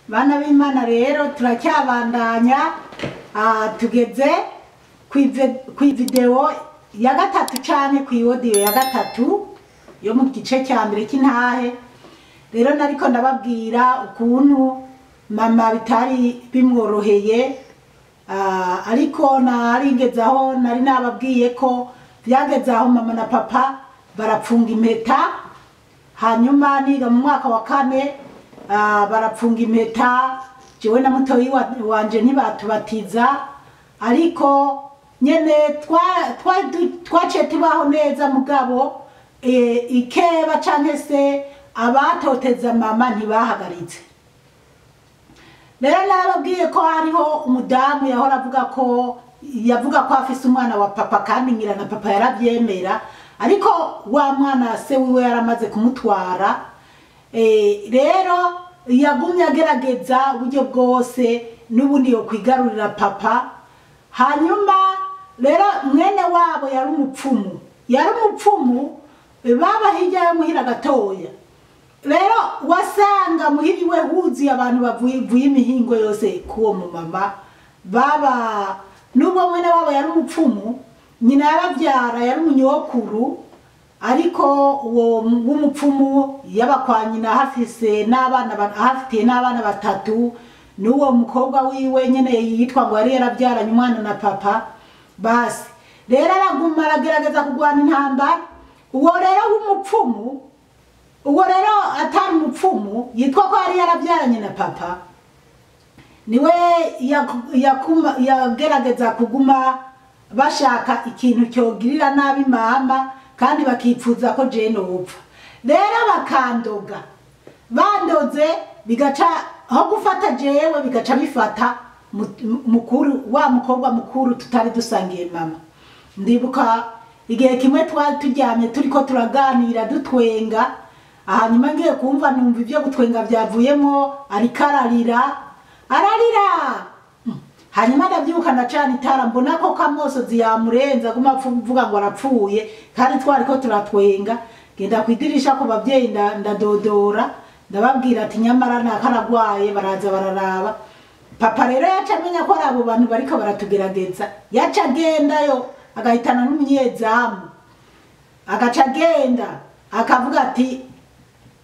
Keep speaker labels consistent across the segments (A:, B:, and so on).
A: Bana b'Imana rero turacyabandanya, tugeze kw'ivideo ya gatatu canke kw'iaudio ya gatatu yo mu gice cya mbere cy'intahe. Rero nariko ndababwira ukuntu mama bitari bimworoheye, ariko naringezaho nari nababwiye ko byageze aho mama na papa barapfunga impeta. Hanyuma niga mu mwaka wa kane, barapfunga impeta, jewe na mutoyi wanje ntibatubatiza, ariko nyene twaciye tubaho neza. Mugabo ikeba canke se abatoteza mama ntibahagaritse. Rero narababwiye ko hariho umudamu yahora avuga ko yavuga ko afise umwana wa papa, kandi ngira na papa yaravyemera, ariko wa mwana se wiwe yaramaze kumutwara. Rero yagumye agerageza uburyo bwose n'ubundi yo kwigarurira papa. Hanyuma rero mwene wabo yari umupfumu, yari umupfumu baba hirya yo muhira gatoya. Rero wasanga muhira iwe huzuye abantu bavuye imihingo yose kuwo mumama baba. Nubwo mwene wabo yari umupfumu, nyina yarabyara yari umunyokuru, ariko uwo w'umupfumu yaba kwa nyina hafise n'abana, hafitiye n'abana batatu, n'uwo mukobwa wiwe nyene yitwa ngo yari yarabyaranye umwana na papa. Basi rero araguma aragerageza kurwana intambara. Uwo rero w'umupfumu, uwo rero atari umupfumu yitwa ko yari yarabyaranye na papa, niwe yagerageza kuguma bashaka ikintu cyogirira nabi mama, kandi bakipfuza ko je nopfa. Rero bakandoga, bandoze bigaca aho gufata jewe bigaca bifata mukuru wa mukobwa mukuru tutari dusangiye mama. Ndibuka igihe kimwe twari turyamye turiko turaganira dutwenga, hanyuma ngiye kumva numva ibyo gutwenga byavuyemo ariko ararira ararira. Hanyuma ndabyuka ndacana itara, mbona ko kamosozi yamurenza aguma avuga ngo arapfuye, kandi twariko turatwenga. Genda kwidirisha ku babyeyi ndadodora, ndababwira ati nyamara nakaragwaye. Baraza bararaba. Papa rero yaca amenya ko ari abo bantu bariko baratugerageza, yaca agendayo agahitana n'umunyezamu, agaca agenda akavuga ati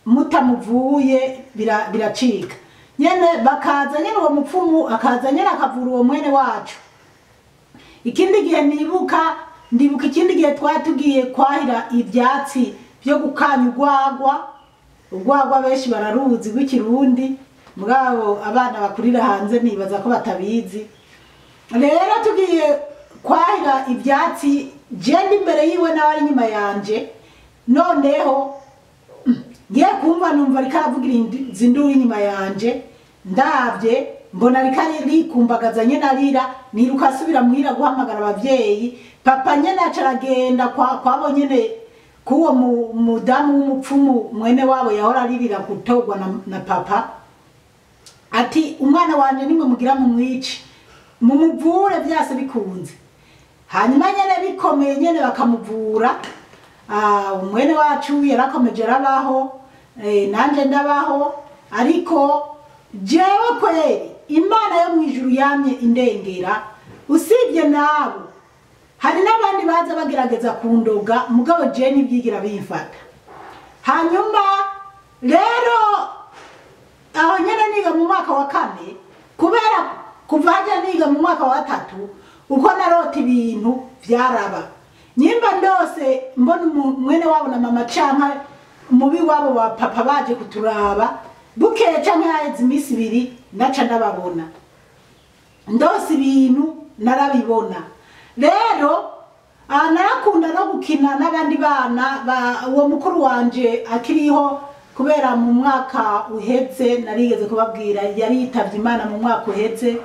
A: mutamuvuye biracika. Nyene bakaza nyene uwo mupfumu akaza nyene akavura uwo mwene wacu. Ikindi gihe nibuka, ndibuka ikindi gihe twari tugiye kwahira ivyatsi byo gukanya urwagwa. Urwagwa benshi bararuzi rw'ikirundi, mugabo abana bakurira hanze nibaza ko batabizi. Rero tugiye kwahira ivyatsi, je ndi imbere yiwe nawe ari inyuma yanje. Noneho ngiye kumva numva ariko aravugira izinduru inyuma yanje, ndavye mbona ariko arikumbagaza nyene arira. Niruka asubira muhira guhamagara abavyeyi. Papa nyene aca aragenda kwabo nyene kuwo mudamu w'umupfumu mwene wabo yahora aririra gutorwa na papa, ati umwana wanje nimwe mugira mumwice, mumuvure vyase bikunze. Hanyuma nyene bikomeye nyene bakamuvura. Umwene wacu yarakomeje arabaho, nanje ndabaho, ariko jewe kweri Imana yo mwijuru yamye indengera. Usibye nabo hari n'abandi baza bagerageza kundoga, mugabo je ntibyigira bimfata. Hanyuma rero aho nyene niga mu mwaka wa kane, kubera kuva haja niga mu mwaka wa gatatu, uko narota ibintu vyaraba. Nyimba ndose mbona mwene wabo na mama canka mubi wabo wa papa baje kuturaba, bukeye canke haheze imisi ibiri naca ndababona. Ndose ibintu narabibona. Rero narakunda no gukina n'abandi bana uwo mukuru wanje akiriho, kubera mu mwaka uheze narigeze kubabwira yari yitavye Imana mu mwaka uheze.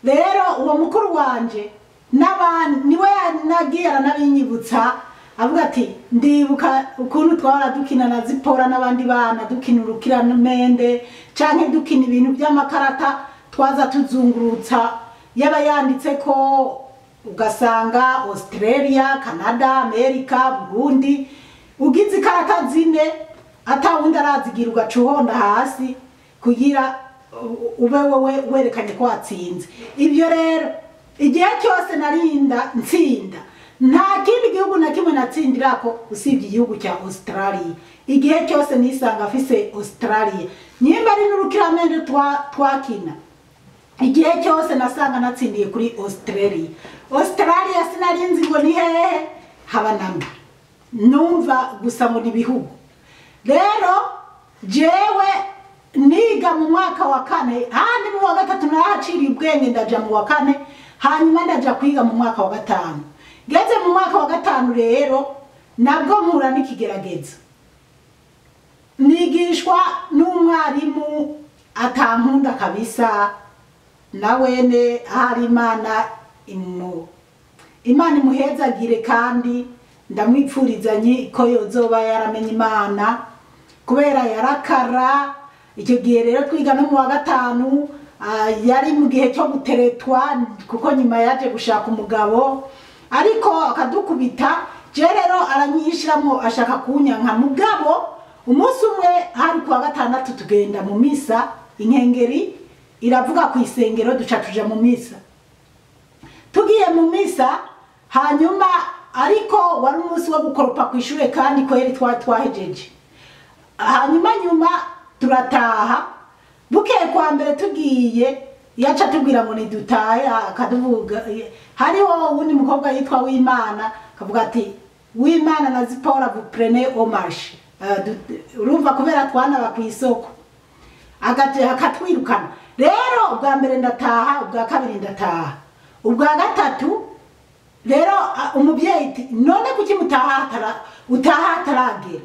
A: Rero uwo mukuru wanje n'abandi niwe nagiye aranabinyibutsa, avuga ati ndibuka ukuntu twahora dukina na Zipora n'abandi bana, dukina urukiramende canke dukina ibintu by'amakarata, twaza tuzungurutsa yaba yanditse ko ugasanga Australia, Canada, America, Burundi, ugize ikarata zine atawundi arazigira ugaca uhonda hasi kugira ube wowe werekanye ko watsinze. Ibyo rero igihe cyose narinda ntsinda, nta kindi gihugu na kimwe natsindirako usibye igihugu cya Australia. Igihe cyose nisanga afise Australia, nyimba ari n'urukiramende twakina, igihe cyose nasanga natsindiye kuri Australia. Australia sinarinzi ngo ni hehe haba namba, numva gusa ngo ni ibihugu. Rero jewe niga mu mwaka wa kane, handi mu wa gatatu narahaciriye ubwenge ndaja mu wa kane, hanyuma ndaja kwiga mu mwaka wa gatanu. Ngeze mu mwaka wa gatanu rero nabwo mpura n'ikigeragezo, nigishwa n'umwarimu atankunda kabisa, na wene ahari Imana Imana imuhezagire, kandi ndamwipfuriza ko yozoba yaramenye Imana kubera yarakara. Icyo gihe rero twiga no mu wa gatanu, yari mu gihe cyo guteretwa kuko nyuma yaje gushaka umugabo, ariko akadukubita. Je rero aranyishiramo ashaka kunyanka, mugabo umunsi umwe hari kuwa gatandatu tugenda mu misa, inkengeri iravuga ku isengero, duca tuja mu misa. Tugiye mu misa hanyuma, ariko wari umunsi wo gukoropa ku ishure kandi ko yari twahejeje. Hanyuma nyuma turataha, bukeye kwa mbere tugiye yaca tubwira ngo nidutahe, akaduvuga. Hariho uwundi mukobwa yitwa Wimana, akavuga ati Wimana na Zipora vous prenez au marché. Urumva kubera twanaba ku isoko, akatwirukana. Rero ubwa mbere ndataha, ubwa kabiri ndataha, ubwa gatatu rero umubyeyi ati none kuki mutaha utaha ataragera?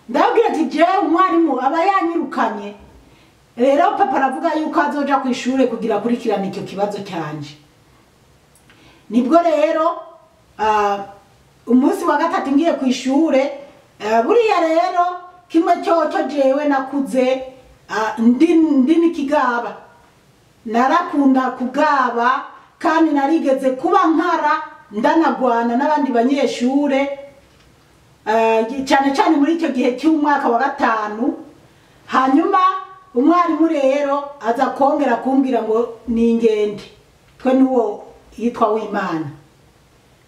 A: Ndabwira ati jewe umwarimu aba yanyirukanye. Rero papa aravuga yuko azoja ku ishure kugira akurikirane icyo kibazo cyanje. Nibwo rero umunsi wa gatatu ngiye ku ishure, buriya rero kimwe cyoco jewe nakuze ndi n'ikigaba, narakunda kugaba kandi narigeze kuba nkara ndanagwana n'abandi banyeshure, cyane cyane muri icyo gihe cy'umwaka wa gatanu. Hanyuma umwarimu rero aza kongera kumbwira ngo ningende twe n'uwo yitwa Wimana.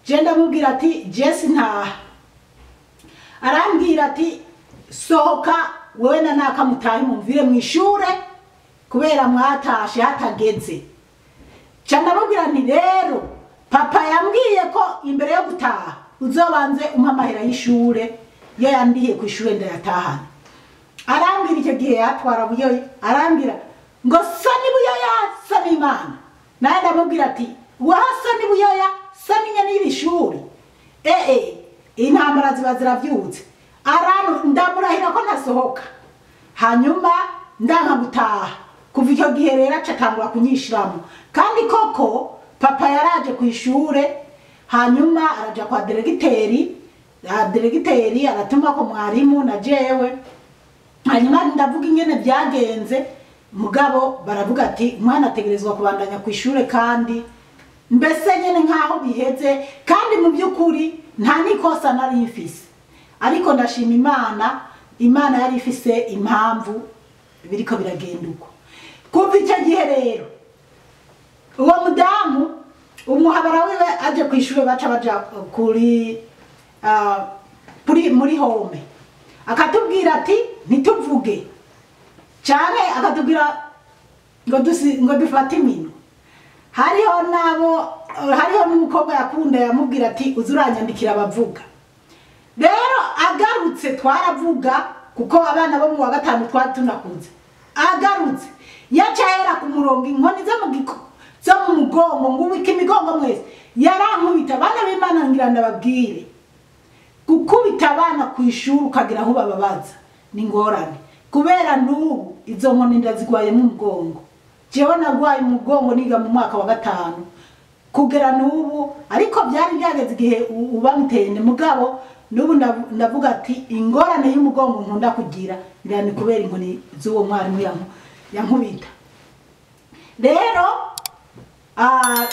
A: Je ndamubwira ati Jesse ntaha. Arambwira ati sohoka wewe na nakamutahe mumvire mu ishure kubera mwatashe hatageze. Ca ndamubwira nti rero papa yambwiye ko imbere yo gutaha uzobanze umpa amahera y'ishure, yo yandiye ku ishure ndayatahana. Arambwira icyo gihe yatwara Buyoya, arambwira ngo soni Buyoya soni Imana. Naye ndamubwira ati waha soni Buyoya soni nyene y'iri shuri. Intambara ziba ziravyutse. Ndamurahira ko ntasohoka. Hanyuma ndanka gutaha. Kuva icyo gihe rero aca atangura kunyishiramo. Kandi koko papa yaraje ku ishure, hanyuma araja kwa diregiteri, diregiteri aratuma ko mwarimu na jewe. Hanyuma ndavuga ingene byagenze, mugabo baravuga ati umwana ategerezwa kubandanya ku ishure, kandi mbese nyene nkaho biheze, kandi mu by'ukuri nta nikosa nari mfise. Ariko ndashima Imana, Imana yari ifise impamvu biriko biragenda uko. Kuva icyo gihe rero uwo mudamu umuhabara wiwe aje ku ishure, baca baja kuri muri home, akatubwira ati ntituvuge cyane, akatubwira ngo dufate iminwe. Hariho nabo, hariho n'umukobwa yakunda yamubwira ati uzuranyandikira abavuga. Rero agarutse twaravuga kuko abana bo mu wa gatanu twari tunakuze. Agarutse yaca ahera ku murongo, inkoni zo mu mugongo, ngo ubike imigongo mwese. Yarankubita. Abana b'Imana ngira ndababwire, gukubita abana ku ishuri ukagira aho bababaza ni ngorane, kubera n'ubu izo nkoni ndazigwaye mu mugongo. Jewe nagwaye umugongo niga mu mwaka wa gatanu kugera n'ubu, ariko byari byageze igihe uba mutende. Mugabo n'ubu ndavuga ati ingorane y'umugongo nkunda kugira ngira ni kubera inkoni z'uwo mwarimu yankubita. Rero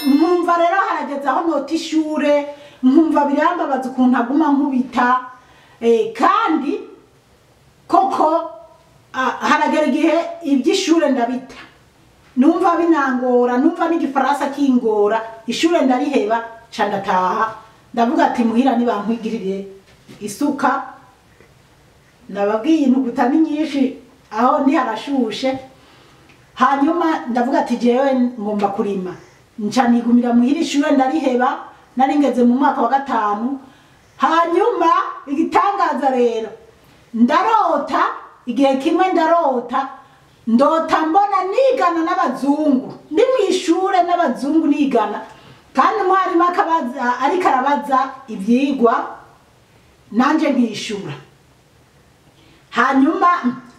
A: nkumva rero harageze aho nota ishure, nkumva birambabaza ukuntu aguma nkubita, kandi koko haragera igihe iby'ishure ndabita. Numva binangora, numva n'igifaransa kingora, ishure ndariheba ca ndataha. Ndavuga ati muhira nibankwigirire isuka. Ndababwiye intuguta ni nyinshi aho ntiharashushe. Hanyuma ndavuga ati jewe ngomba kurima, nca nigumira muhira, ishure ndariheba, nari ngeze mu mwaka wa 5. Hanyuma igitangaza rero, ndarota igihe kimwe, ndarota ndota mbona nigana n'abazungu, ndi mw'ishure n'abazungu nigana, kandi umwarimu akabaza, ariko arabaza ivyigwa nanje nkishura. Hanyuma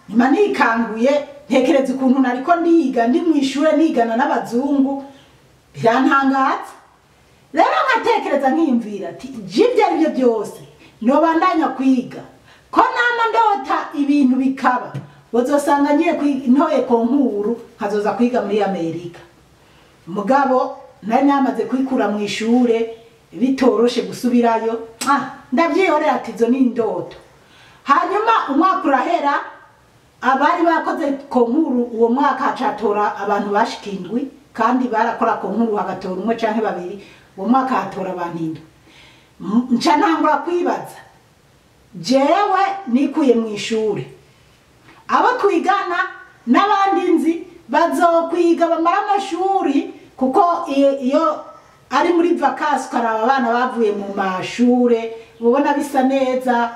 A: nyuma nikanguye ntekereza ukuntu nariko ndiga ndi mw'ishure nigana n'abazungu, birantangaza. Rero nkatekereza nkiyumvira ati je ibyo ari byo byose nobandanya kwiga, ko nama ndota ibintu bikaba, bozosanga ngiye ntoye konkuru nkazoza kwiga muri Amerika. Mugabo nari namaze kwikura mu ishure bitoroshe gusubirayo, ndavyihorera ati izo ni indoto. Hanyuma umwaka urahera, abari bakoze konkuru uwo mwaka hacatora abantu bashika 7, kandi barakora konkuru hagatora umwe canke babiri, uwo mwaka hatora abantu 7. Nca ntangura kwibaza, jewe nikuye mu ishure, abo twigana n'abandi nzi bazokwiga bamara amashuri, kuko iyo ari muri vacances ukaraba abana bavuye mu mashure ubona bisa neza.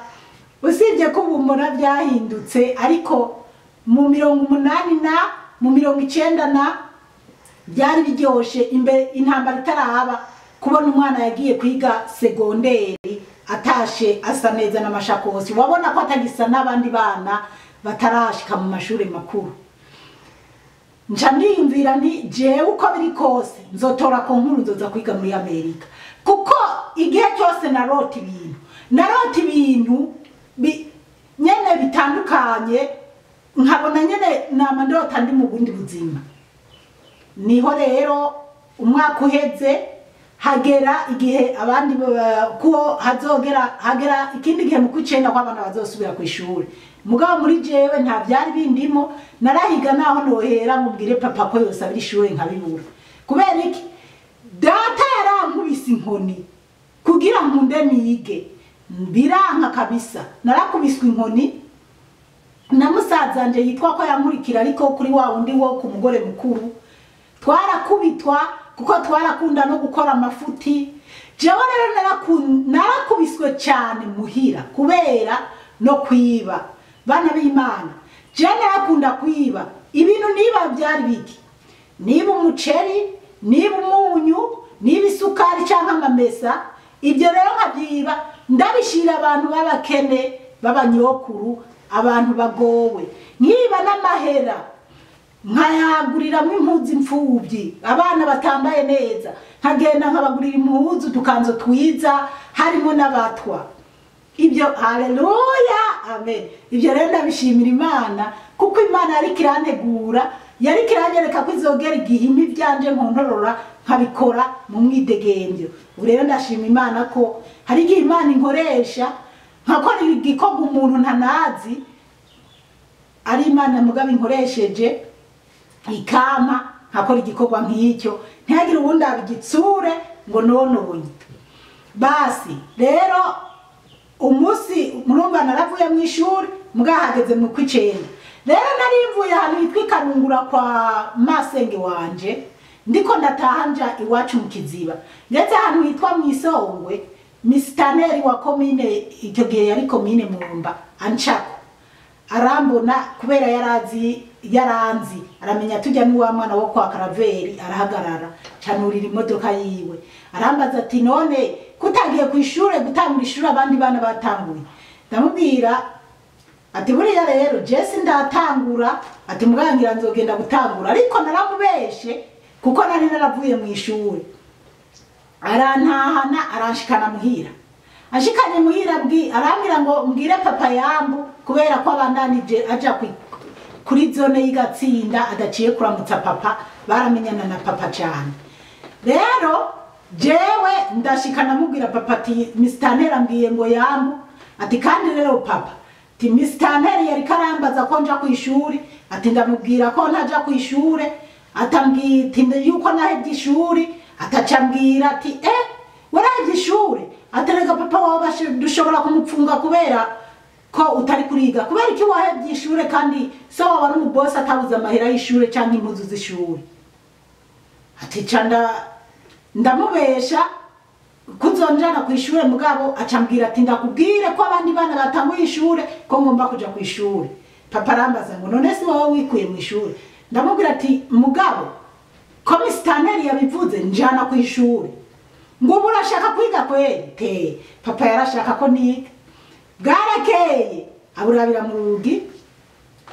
A: Usibye ko ubu mbona byahindutse, ariko mu 80 na mu 90 na byari biryoshe, imbere intambara itaraba, kubona umwana yagiye kwiga segonderi atashe asa neza n'amashakosi, wabona ko atagisa n'abandi bana batarashika mu mashure makuru. Nca ndiyumvira nti jewe uko biri kose nzotora konkuru nzoza kwiga muri Amerika, kuko igihe cyose narota ibintu, narota ibintu nyene bitandukanye, nkabona nyene nama ndota ndi mu bundi buzima. Niho rero umwaka uheze hagera igihe abandi ko hazogera hagera ikindi gihe mu kwicenda ko abana bazosubira ku ishure. Mugabo muri jewe nta byari bindimo, narahiga naho nohera mubwire papa ko yosabira ishure nkabibura. Kubera iki? Data yarankubise inkoni kugira nkunde nige, biranka kabisa. Narakubiswe inkoni na musazanje yitwa ko yankurikira, ariko kuri wa wundi wo ku mugore mukuru twarakubitwa kuko twarakunda no gukora amafuti. Jewe rero narakubiswe cyane muhira kubera no kwiba. Bana b'Imana, jewe narakunda kwiba ibintu niba byari biki, niba umuceri, niba umunyu, niba isukari canke amamesa, ibyo rero nkabyiba ndabishira abantu b'abakene b'abanyokuru, abantu bagowe. Nkiba n'amahera nkayaguriramwo impuzu imfuvyi, abana batambaye neza, nkagenda nkabagurira impuzu udukanzo twiza harimo n'abatwa. Ibyo haleluya, amen. Ibyo rero ndabishimira Imana, kuko Imana yari kirantegura, yari kiranyereka ko izogera igihe impa ivyanje nkontorora nkabikora mu mwidegembyo. Ubu rero ndashima Imana ko hari igihe Imana inkoresha nkakora igikorwa umuntu ntanazi, ari Imana mugabo inkoresheje ikampa nkakora igikorwa nk'icyo, ntihagire uwundi abigitsure ngo nononye. Basi rero umunsi murumva naravuye mu ishuri mugahageze mu kwicenda. Rero nari mvuye ahantu hitwa Ikarungura kwa masenge wanje, ndiko ndataha nja iwacu mu Kiziba, ndetse ahantu hitwa Mwisongwe, misitaneri wa komine icyo gihe yari komine Mwumba ancako arambona, kubera yarazi yaranzi, aramenya tujya n'uwa mwana wo kwa Karaveri, arahagarara canurira imodoka yiwe, arambaza ati none kutagiye ku ishure gutangura ishure abandi bana batanguye? Ndamubwira ati buriya rero Jesse ndatangura, ati mugangira nzogenda gutangura, ariko naramubeshe kuko nari naravuye mu ishure. Arantahana aranshikana muhira, ashikanye muhira arambwira ngo mbwire papa yambu, kubera ko abandanije aja kuri zone y'igatsinda adaciye kuramutsa papa, baramenyana na papa cyane. Rero jewe ndashikana mubwira papa ati Mr. ambwiye ngo yambu, ati kandi rero papa ati Mr. yari karambaza ko nja ku ishuri, ati ndamubwira ko ntaja ku ishure, Atambwira yuko nahevye ishuri, atacambwira ati warahevye ishuri, aterega papa wawe dushobora kumupfunga kubera ko utari kuriga, kubera iki wahevye ishure kandi so wawe ari umubosi atabuze amahera y'ishure canke impuzu z'ishure. Ati ca ndamubesha kuzonjana kw'ishure, mugabo acambwira ati ndakubwire ko abandi bana batanguye ishure ko ngomba kuja kw'ishure. Papa arambaza ngo none si wowe wikuye mw'ishure? Ndamubwira ati mugabo komisitanteri yabivuze njana kw'ishure. Ngo ubu urashaka kwiga kweli? Te papa yarashaka ko niga. Bwarakeye aburabira mu rugi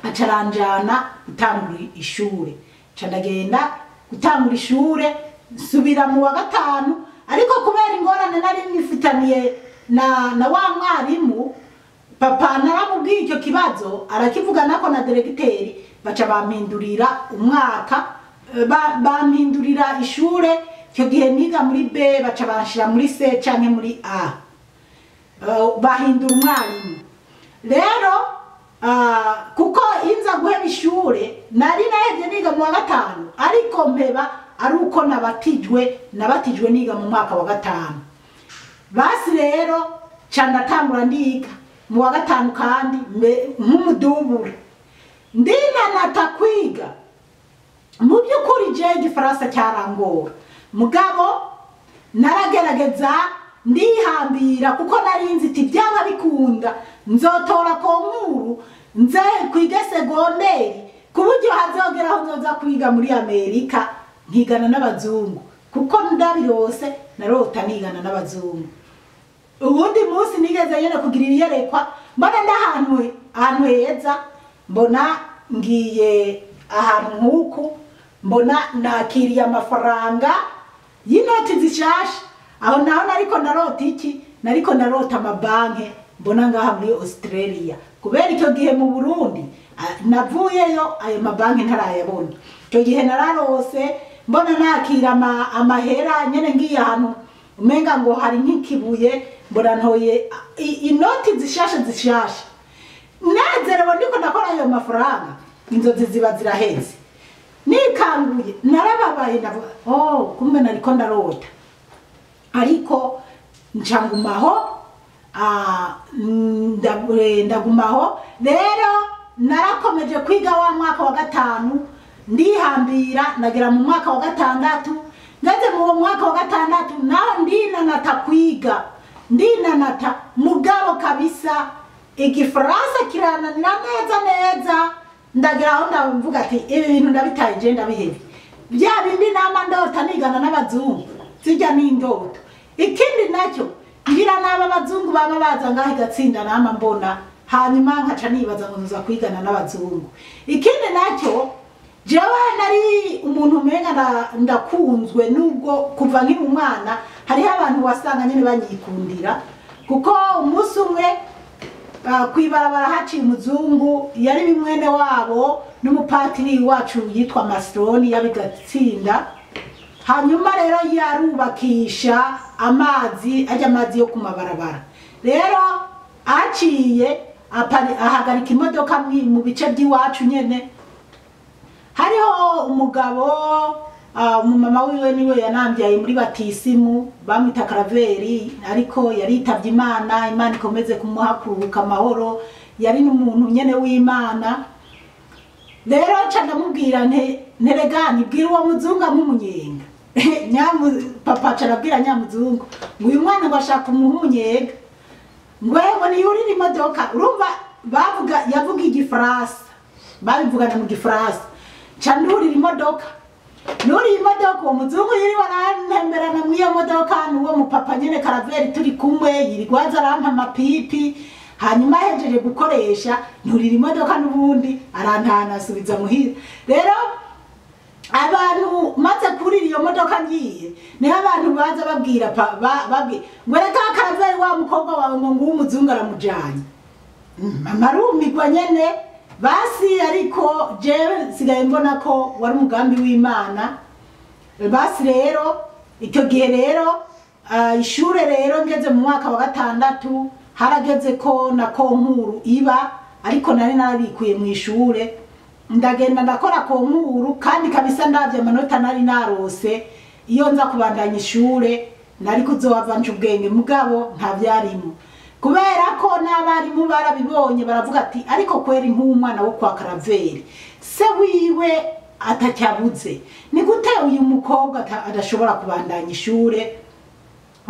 A: acaranjana gutangura ishure. Ca ndagenda gutangura ishure, nsubira mu wa gatanu, ariko kubera ingorane nari nifitaniye na wa mwarimu, papa naramubwiye icyo kibazo arakivuga nako na diregiteri, baca bampindurira umwaka, bampindurira ishure. Icyo gihe niga muri B, baca banshira muri C canke muri A, bahindura umwarimu. Rero kuko inza guheba ishure nari nahevye niga mu wa gatanu, ariko mpeba ari uko nabatijwe niga mu mwaka wa gatanu. Basi rero ca ndatangura ndiga mu wa gatanu kandi nk'umudubura ndinanata kwiga. Mu by'ukuri je igifaransa cyarangora, mugabo naragerageza ndihambira, kuko nari nzi iti byanga bikunda nzotora konkuru nze kwige segonderi, ku buryo hazogeraho nzoza kwiga muri Amerika nkigana n'abazungu, kuko ndabirose narota nigana n'abazungu. Ubundi munsi nigeze nyene kugira iyerekwa, mbona ndahantu ahantu heza, mbona ngiye ahantu nk'uku, mbona nakiriye amafaranga y'inoti zishasha. Aho naho nariko ndarota iki? Nariko ndarota amabanki mbona ngaha muri Australia, kubera icyo gihe mu Burundi navuyeyo ayo mabanki ntarayabona. Icyo gihe nararose mbona nakira amahera nyene ngiye ahantu umenga ngo hari nk'ikibuye, mbona ntoye inoti zishasha zishasha. Nezerewe ndiko ndakora ayo mafaranga, inzozi ziba ziraheze. Nikanguye narababaye, ndavuga oh kumbe nariko ndarota. Ariko ncangumaho, ndagumaho. Rero narakomeje kwiga wa mwaka wa gatanu, ndihambira nagera mu mwaka wa gatandatu. Ngeze mu mwaka wa gatandatu naho ndinanata kwiga, ndinanata mugabo kabisa igifaransa kirananira neza neza. Ndagera aho ndavuga ati ibi bintu ndabitaye je ndabihevye, bya bindi nama ndota nigana n'abazungu zijya n'indoto. Ikindi nacyo ngira n'aba bazungu baba baza ngaho igatsinda nama mbona, hanyuma nkaca nibaza ngo nza kwigana n'abazungu. Ikindi nacyo jewe nari umuntu umenga ndakunzwe, nubwo kuva nkiri umwana hariho abantu wasanga nyene banyikundira, kuko umunsi umwe kwibarabara haciye umuzungu yari bimwene wabo n'umupatiri wacu yitwa Mastroni yabigatsinda. Hanyuma rero yarubakisha amazi, ajya amazi yo kumabarabara. Rero aciye ahagarika imodoka mu bice by'iwacu nyene. Hariho umugabo, umumama wiwe niwe yanambyaye muri batisimu, bamwita Karaveri, ariko yaritavye Imana, Imana ikomeze kumuha kuruhuka amahoro, yari n'umuntu nyene w'Imana. Rero ca ndamubwira nterega nibwira uwo muzungu amumunyenga. Papa ca arabwira nyamuzungu ngo uyu mwana ngo ashaka kumuha umunyenga, ngo niyurire imodoka. Urumva bavuga, yavuga igifaransa, babivugana mu gifaransa. Ca ndurira imodoka, nuriye imodoka, uwo muzungu yiriwe arantemberana mw'iyo modoka, n'uwo mupapa nyene Karaveri turi kumwe, yirirwa aza arampa amapipi. Hanyuma ahejeje gukoresha nturira imodoka n'ubundi arantana asubiza muhira. Rero abantu maze kurira iyo modoka ngiye, niho abantu baza babwira babwira ngo reka Karaveri wa mukobwa wawe ngo nguwo umuzungu aramujanye. Mama arumirwa nyene basi, ariko jewe nsigaye mbona ko wari umugambi w'Imana. Basi rero icyo gihe rero ishure rero ngeze mu mwaka wa gatandatu harageze ko na konkuru iba, ariko nari narabikuye mu ishure. Ndagenda ndakora konkuru, kandi kabisa ndavye amanota nari narose, iyo nza kubandanya ishure nari kuzohava nca ubwenge, mugabo nta vyarimo, kubera ko n'abarimu barabibonye baravuga ati ariko kweri nk'umwana wo kwa Karaveri se wiwe atacyabuze, ni gute uyu mukobwa adashobora kubandanya ishure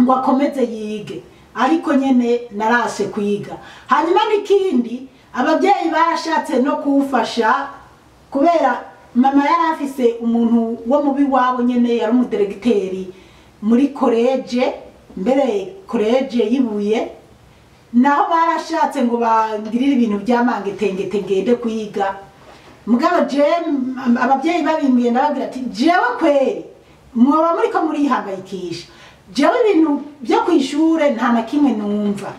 A: ngo akomeze yige? Ariko nyene narase kwiga. Hanyuma n'ikindi, ababyeyi barashatse no kuwufasha, kubera mama yari afise umuntu wo mubi wabo nyene yari umudiregiteri muri koleje, mbere koleje yibuye, naho barashatse ngo bangirire ibintu by'amangetengete ngende kwiga. Mugabo je ababyeyi babimbwiye ndababwira ati jewe kweri mwoba muriko murihangayikisha, jewe ibintu byo kwishure nta na kimwe numva,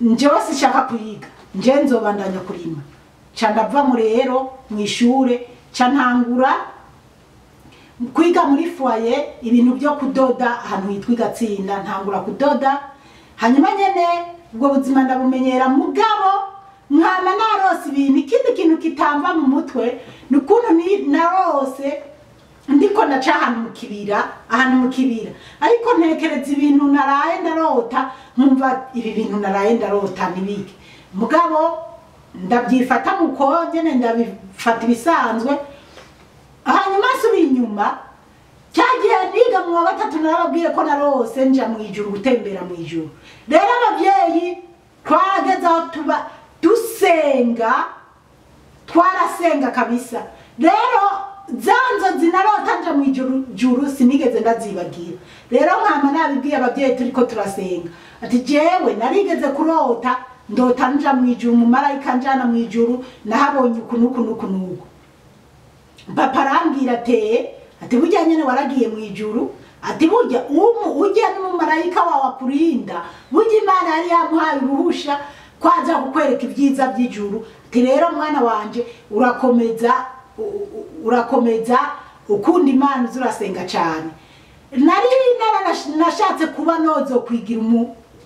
A: njewe sishaka kwiga, nje nzobandanya kurima. Ca ndava mu rero mwishure, ca ntangura kwiga muri foyer ibintu byo kudoda ahantu hitwa Igatsinda, ntangura kudoda. Hanyuma nyene ubwo buzima ndabumenyera, mugabo nkama narose ibintu. Ikindi kintu kitamva mu mutwe ni ukuntu narose ndiko ndaca ahantu mu kibira, ahantu mu kibira, ariko ntekereza ibintu naraye ndarota, nkumva ibi bintu naraye ndarota nibiki, mugabo ndabyifata muko nyene ndabifata ibisanzwe. Hanyuma nsubiye inyuma, cyagihe niga mu wa gatatu narababwiye ko narose nja mu ijuru gutembera mu ijuru. Rero abavyeyi twarageze aho tuba dusenga, twarasenga kabisa. Rero za nzozi narota nja mu ijuru sinigeze ndazibagira. Rero nkama nabibwiye abavyeyi turiko turasenga ati jewe narigeze kurota ndota nja mu ijuru, umumarayika njana mu ijuru, nahabonye uku n'uku n'uku n'uku. Papa arambwira ati burya nyene waragiye mu ijuru, ati burya ujya n'umumarayika wawe akurinda, burya Imana yari yamuhaye uruhusha kwaza kukwereka ibyiza by'ijuru. Ati rero mwana wanje urakomeza urakomeza ukunda Imana, uzurasenga cyane. Nari nashatse kuba nozo kwigira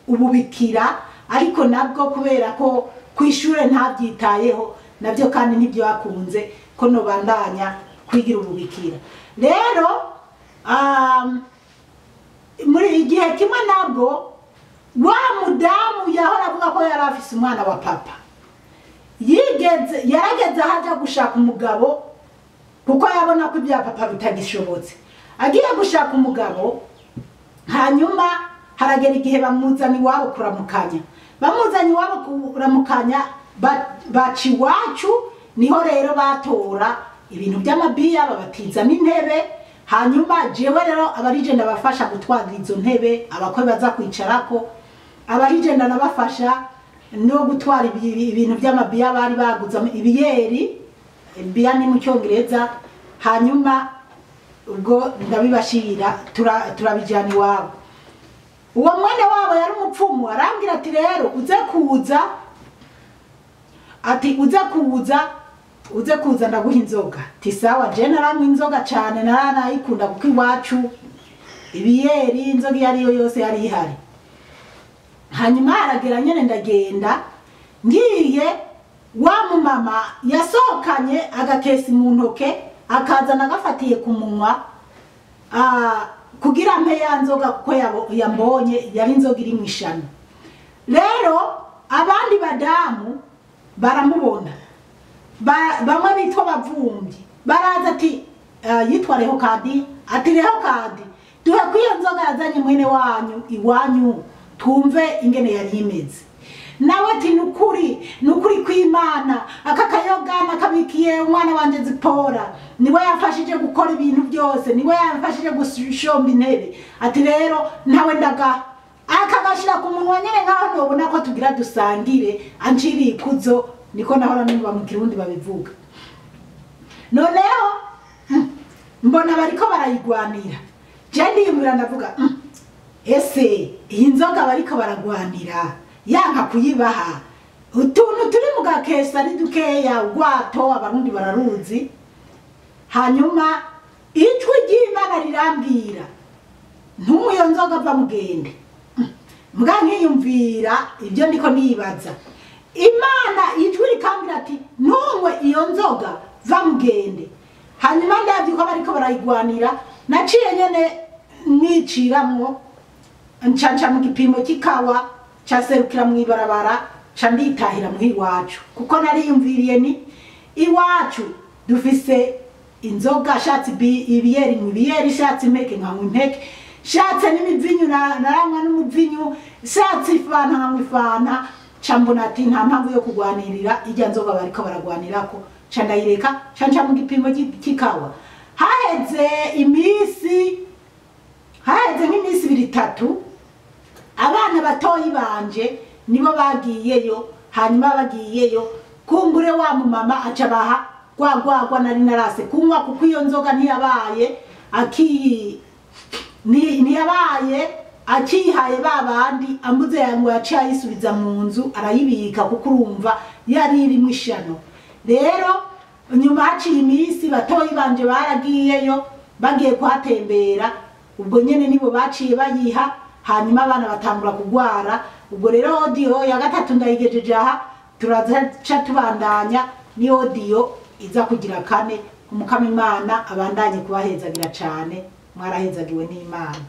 A: ububikira, ariko nabwo kubera ko kwishure ntabyitayeho nabyo kandi ntibyo bakunze ko nobandanya kwigira ububikira. Rero muri igihe kimwe nabwo wa mudamu yahora avuga ko yari afise umwana wa papa, yigeze yarageze ahaja gushaka umugabo, kuko yabona ko ibya papa bitagishobotse. Agiye gushaka umugabo, hanyuma haragera igihe bamuzana iwabo kuramukanya, bamuzanye iwabo kuramukanya baca iwacu, niho rero batora ibintu by'amabiya babatiza n'intebe. Hanyuma jewe rero abarije ndabafasha gutwara izo ntebe abakwe baza kwicarako, abarije ndanabafasha no gutwara ibintu by'amabiya bari baguze, ibiyeri, biya ni mu cyongereza. Hanyuma ubwo ndabibashira turabijana iwabo. Uwo mwene wabo yari umupfumu, arambwira ati rero uze kuza, ati uze kuza, uze kuza ndaguha inzoga. Ti sawa, je naranywa inzoga cyane, naranayikunda kuko iwacu ibiyeri inzoga iyo ariyo yose yari ihari. Hanyuma haragera nyene ndagenda, ngiye wa mumama yasohokanye agakesi mu ntoke, akazana agafatiye ku munwa, kugira mpe ya nzoga kuko yambonye yari inzoga iri mw'ishano. Rero abandi badamu baramubona, bamwe bitwa bavumbyi baraza ati yitwa Rehokadi, ati Rehokadi duhe kwiyo nzoga yazanye mwene wanyu iwanyu twumve ingene yari imeze. Nawe ati nukuri nukuri kw'Imana, aka kayoga nakabikiye umwana wanje Zipora, niwe yafashije gukora ibintu byose, niwe yafashije gushomba intebe. Ati rero ntawe ndaga akagashira ku munwa nyene nkaho nobona ko tugira dusangire, anciriye ikuzo, niko nahora numva mu Kirundi babivuga. Noneho mbona bariko barayigwanira, je ndiyumvira ndavuga ese iyi nzoga bariko baragwanira yanka kuyibaha, utuntu turi mu gakesa ari dukeya, ugwato abarundi bararuzi. Hanyuma ijwi ry'Imana rirambwira ntuyo nzoga va mugende. Mbwa nkiyumvira ibyo ndiko nibaza, Imana ijwi rikambwira ati ntunywe iyo nzoga, va mugende. Hanyuma ndabye ko bariko barayigwanira, naciye nyene niciramwo, ncanca mu gipimo cy'ikawa, caserukira mu ibarabara, ca nditahira muhi iwacu, kuko nariyumviriye ni iwacu dufise inzoga, shatse ibiyeri mu ibiyeri, shatse impeke nkanywa impeke, shatse n'imivinyu naranywa n'umuvinyu, shatse ifanta nkanywa ifanta. Ca mbona ati nta mpamvu yo kugwanirira ijya nzoga bariko baragwanirako, ca ndayireka, ca nca mu gipimo cy'ikawa. Haheze iminsi, haheze nk'iminsi ibiri itatu, abana batoyi banje nibo bagiyeyo. Hanyuma bagiyeyo, kumbure wa mumama aca baha rwa rwagwa nari narase kunywa, kuko iyo nzoga ntiyabaye akiyi ntiyabaye akiyihaye ba bandi, ambuze ngo yaciye ayisubiza mu nzu arayibika, kuko urumva yari irimo ishano. Rero nyuma haciye iminsi, batoyi banje baragiyeyo, bagiye kuhatembera, ubwo nyene nibo baciye bayiha, hanyuma abana batangura kugwara. Ubwo rero audio ya gatatu ndayigejeje aha, turaca tubandanya ni audio iza kugira kane. Umukama Imana abandanye kubahezagira cane, mwarahezagiwe n'Imana.